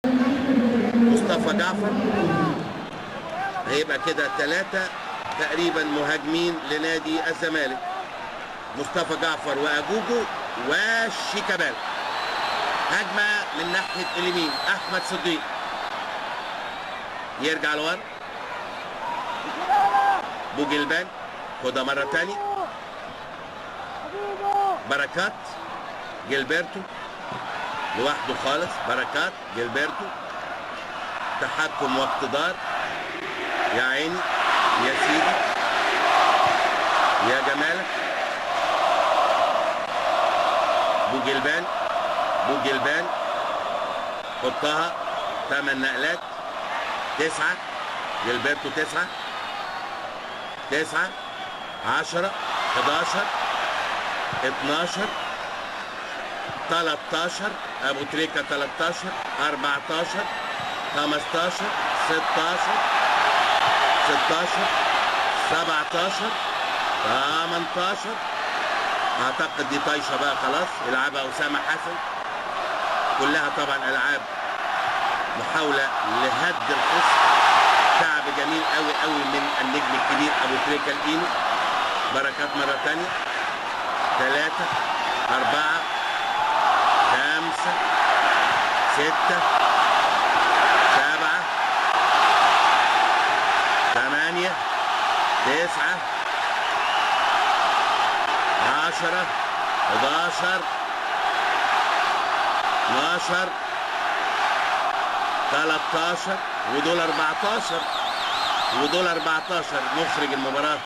مصطفى جعفر. هيبقى كده 3 تقريبا مهاجمين لنادي الزمالك، مصطفى جعفر واجوجو وشيكابالا. هجمة من ناحية اليمين، احمد صديق يرجع لورا، بوجلبان خدها مرة تانية، بركات جilberto لوحده خالص، بركات جilberto تحكم واقتدار، يا عيني يا سيدي يا جمالك. بوجلبان، بوجلبان حطها 8 نقلات، 9 جilberto 9 9 10 11 12 13 ابو تريكه 13 14 15 16 16 17 18. اعتقد دي طايشه بقى خلاص، يلعبها اسامة حسن. كلها طبعا العاب محاولة لهد الخصم. تعب جميل قوي قوي من النجم الكبير ابو تريكه القيني. بركات مرة ثانية، 3 4 5 6 7 8 9 10 11 12 13 ودول 14 ودول 14. مخرج المباراة